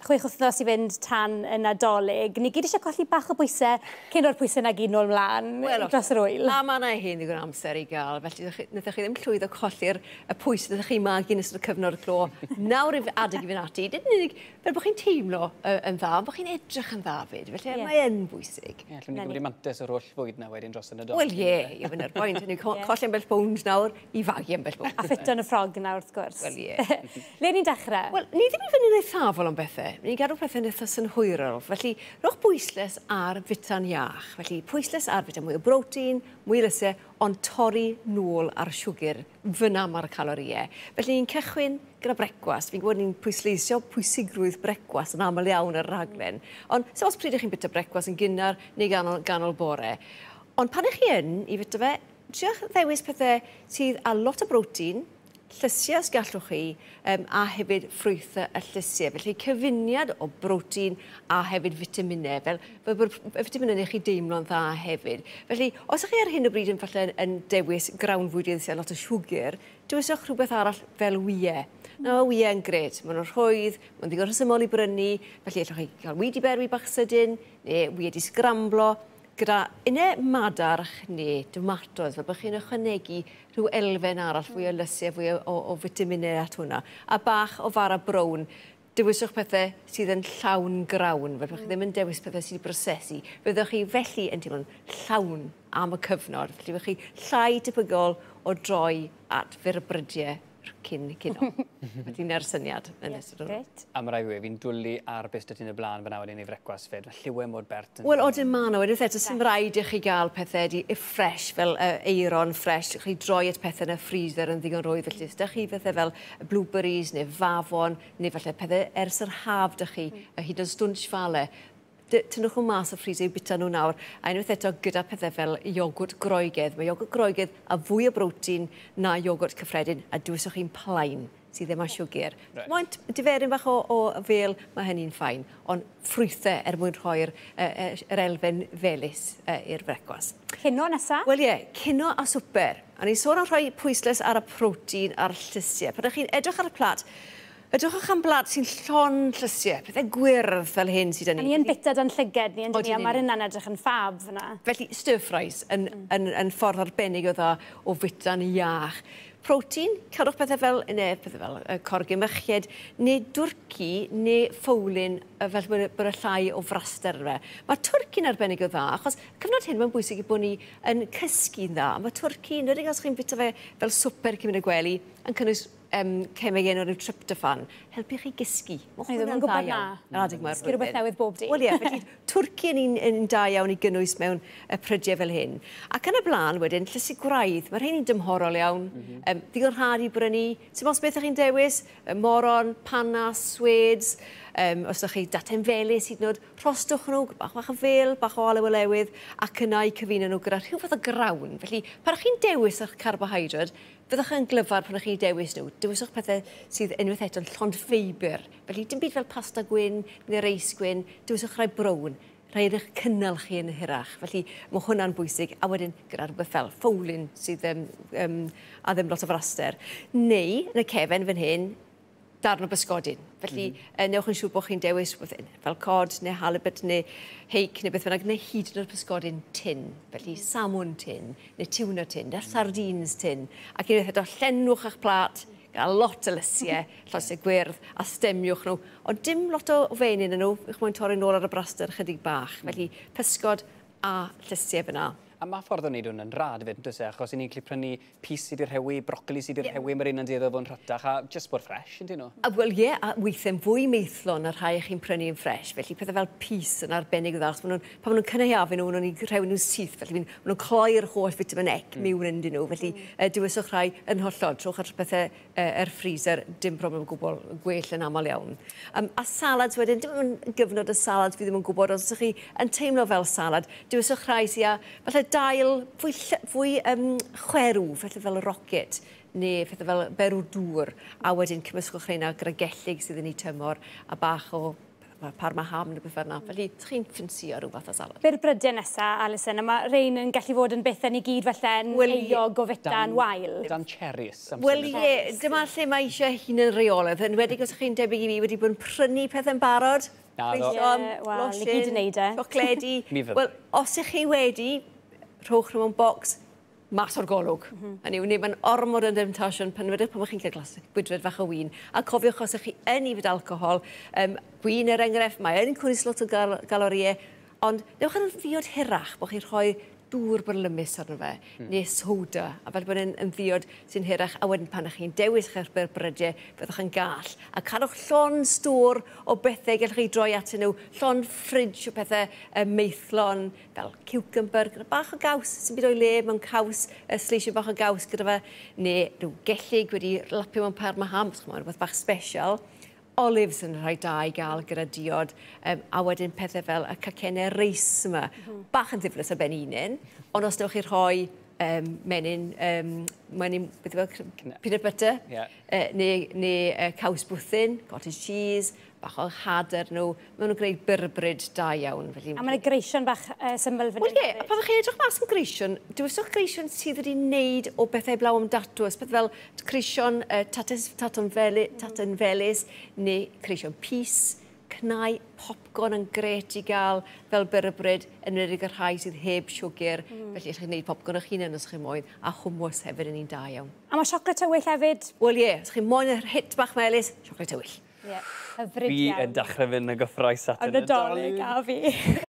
6 wythnos i fynd tan y Nadolig. Ni gyd eisiau colli bach o bwysau cyn o'r pwysau na gyd nôl mlaen dros yr wyl. A mae yna hen ddigon amser i gael, felly wnaethoch chi ddim llwyddo colli'r y pwysau wnaethoch chi magu yn ystod y cyfnod clo. Nawr i adeg i fynd ati, nid yn unig fel bod chi'n teimlo yn dda, ond bod chi'n edrych yn dda fyd. Felly mae yn bwysig. Ie, allwn ni gymryd mantais o'r holl fwyd na wedyn dros y Nadolig. Wel ie, fyny'r pwynt. Ni'n colli ambell bownd nawr i fagu ambell bownd. A ffito yn y ffrog nawr, wrth gwrs. Wel ie. Le ni'n dechrau? Wel, ni ddim yn fynd yn eithafol am bethau. Ni'n gadw pethau'n eitha synhwyrol. Felly, rhowch bwyslais ar fita'n iach. Felly, pwyslais ar fita mwy o brotein, mwy o lysiau, ond torri nôl ar siwgr. Fyna mae'r calorïau. Felly, ni'n cychwyn gyda brecwast. Fi'n gwybod ni'n pwysleisio pwysigrwydd brecwast yn aml iawn ar y rhaglen. Ond, so os pryd ych chi'n bita brecwast yn gynnar neu ganol bore. Ond pan ych chi yn i fita fe, triwch ddewis pethau sydd â lot o brotein, llysiau os gallwch chi, a hefyd ffrwythau a llysiau. Felly cyfuniad o brotein a hefyd fitaminau, fel bod y fitaminau yn chi deimlo'n dda hefyd. Felly, os ydych chi ar hyn o bryd yn falle yn dewis grawnfwydydd sydd â lot o siwgr, dewiswch rhywbeth arall fel wyau. Nawr, mae wyau yn grêt. Maen nhw'n rhwydd, maen ddigon rhesymol i brynu, felly allwch chi cael wy di berwi bach sydyn, neu wyau di sgramblo, gyda unau madarch neu tomatos, fel bod chi'n ychwanegu rhyw elfen arall, fwy o lysiau, fwy o fitaminau at hwnna. A bach o fara brown. Dewiswch pethau sydd yn llawn grawn, fel bod chi ddim yn dewis pethau sydd wedi prosesu. Fyddwch chi felly yn teimlo'n llawn am y cyfnod. Felly fyddwch chi llai tebygol o droi at fyrbrydau cyn cino. Felly 'na'r syniad yn ystod hwnnw. Grêt. A mae rhaid i fi, fi'n dwlu ar beth sydd yn y blaen fyna wedyn i frecwast fyd. Mae lliwiau mor bert. Wel, odyn ma nhw. Wedyn eto, sy'n rhaid i chi gael pethau di ffres, fel aeron ffres. Chi droi at pethau yn y freezer yn ddigon rwydd. Felly, os ydych chi pethau fel blueberries neu fafon, neu falle pethau ers yr haf dych chi, hyd yn stwnsh fale, tynnwch nhw mas o'r freezer i bita nhw nawr. A unwaith eto gyda pethau fel iogwrt Groegaidd. Mae iogwrt Groegaidd a fwy o brotein na iogwrt cyffredin, a dewiswch chi'n plaen sydd ddim â siwgr. Right. Diferyn bach o fel, mae hynny'n fine, ond ffrwythau er mwyn rhoi'r yr elfen felys i'r brecwast. Cino nesa? Wel ie, cino a swper. A ni'n sôn am rhoi pwyslais ar y protein a'r llysiau. Pan ydych chi'n edrych ar y plat, edrychwch am blat sy'n llond llysiau, pethau gwyrdd fel hyn sydd 'da ni. A ni yn bita dan llyged ni, yn dyn ni, a mae'r yna'n edrych yn fab fyna. Felly, stir fries yn ffordd arbennig o dda o fita'n iach. Protein, cadwch pethau fel, neu, pethau fel corgyn mechied, neu dwrci, neu ffowlyn, fel bod y llai o fraster yna. Mae twrci'n arbennig o dda, achos cyfnod hyn mae'n bwysig i bod ni yn cysgu'n dda. Mae twrci, yn os chi'n bita fe fel swper cyn mynd y gwely, yn cynnwys cemeg enw'r yw tryptophan, helpu chi gysgu. Mae hwnna'n ddim yn gwybod na. Yr adeg mae'r Dysgu rhywbeth newydd bob dydd. Wel ie, felly twrci yn un da iawn i gynnwys mewn y prydiau fel hyn. Ac yn y blaen wedyn, llysiau gwraidd, mae rheini'n dymhorol iawn, ddigon rhad i brynu. Sim os beth ych chi'n dewis, moron, panas, swedes, os ydych chi daten felys hyd yn oed, rhostwch nhw, bach bach o fel, bach o olew olewydd, ac yna i cyfuno nhw gyda rhyw fath o grawn. Felly, pan ych chi'n dewis eich carbohydrate, fyddwch yn glyfar pan ych chi'n dewis nhw. Dewiswch pethau sydd unwaith eto'n llond ffeibr. Felly, dim byd fel pasta gwyn neu reis gwyn, dewiswch rhai brown, rhai eich cynnal chi yn hirach. Felly, mae hwnna'n bwysig. A wedyn, gyda rhywbeth fel ffowlyn sydd a ddim lot o fraster. Neu, yn y cefen fan hyn, darn o bysgodyn. Felly, newch yn siŵr bod chi'n dewis rhywbeth fel cod neu halibut neu hake neu beth bynnag, neu hyd yn oed pysgodyn tin. Felly, salmon tin, neu tuna tin, neu sardines tin. Ac unwaith eto, llenwch eich plat, gyda lot o lysiau, llysiau gwyrdd, a stemiwch nhw. Ond dim lot o fenyn yn nhw, ych moyn torri nôl ar y braster chydig bach. Felly, pysgod a llysiau fyna. A mae ffordd o wneud hwn yn rhad fyd, does e? Achos i ni'n gallu prynu pys sydd wedi rhewi, brocoli sydd wedi rhewi, mae'r un yn dueddol fod yn rhatach, a just bod ffres, yn dyn nhw? A wel ie, a weithiau'n fwy maethlon na rhai chi'n prynu yn ffres. Felly pethau fel pys yn arbennig o dda, achos pan maen nhw'n cynaeafu nhw, maen nhw'n rhewi nhw'n syth, felly maen nhw'n cloi'r holl vitamin E mewn ynddyn nhw. Felly dewiswch rhai yn hollol, trowch ar pethau yr freezer, dim problem o gwbl, gwell yn aml iawn. A salads wedyn, dim yn gyfnod y salads, fi ddim yn gwybod, os ydych chi yn teimlo fel salad, dewiswch rhai sydd â falle dail fwy chwerw, felly fel y rocket, neu pethau fel berw dŵr, a wedyn cymysgwch rheina gyda gellyg sydd yn ei tymor, a bach o Parma ham neu beth fel yna. Felly, chi'n ffansio rhyw fath o salad. Byrbrydau nesaf, Alison, a mae rhain yn gallu fod yn bethau ni gyd felly'n euog o fita'n wail. Dan cherries. Wel ie, dyma lle mae eisiau hunan reolaeth. Yn enwedig os ych chi'n debyg i fi wedi bod yn prynu pethau'n barod. Wel, ni gyd yn neud e. Siocledi. Wel, os ych chi wedi, rhowch nhw mewn bocs, mas o'r golwg. Hynny yw, neu mae'n ormod yn demtasiwn pan wedyn pan chi'n cael glas gwydred fach o win. A cofiwch os ych chi yn yfed alcohol, gwin er enghraifft, mae yn cynnwys lot o galorïau, ond newch yn ddiod hirach bod chi'n rhoi dŵr byrlymus arno fe, neu soda, a fel bod yn ddiod sy'n hirach, a wedyn pan ych chi'n dewis eich byrbrydau, byddwch yn gall. A cadwch llond stôr o bethau gallwch chi droi atyn nhw, llond ffridge o bethau maethlon, fel cucumber, gyda bach o gaws sy'n byd o'i le mewn caws, sleisio bach o gaws gyda fe, neu rhyw gellig wedi lapio mewn Parma ham, rhywbeth bach special. Olives yn rhai da i gael gyda diod, a wedyn pethau fel y cacennau reis yma. Bach yn ddiflas ar ben un, ond os newch chi rhoi menyn, beth yw e, peanut butter, neu caws bwthyn, cottage cheese, bach o had ar nhw, maen nhw'n gwneud byrbryd da iawn. Felly. A mae'n greision bach syml fan hyn. Wel ie, a pan chi'n edrych mas am greision, dewiswch greision sydd wedi wneud o bethau blaw am datws, peth fel creision taten felys, neu creision pys, cnau popcorn yn gret i gael fel byrbryd, yn enwedig y rhai sydd heb siwgr. Felly allwch chi wneud popcorn eich hunain os chi'n moyn, a hummus hefyd yn un da iawn. A mae siocled tywyll hefyd? Wel ie, os chi'n moyn yr hit bach melys, siocled tywyll. Ie, hyfryd iawn. Fi yn dechrau fynd yn gyffrous at y Nadolig, a fi.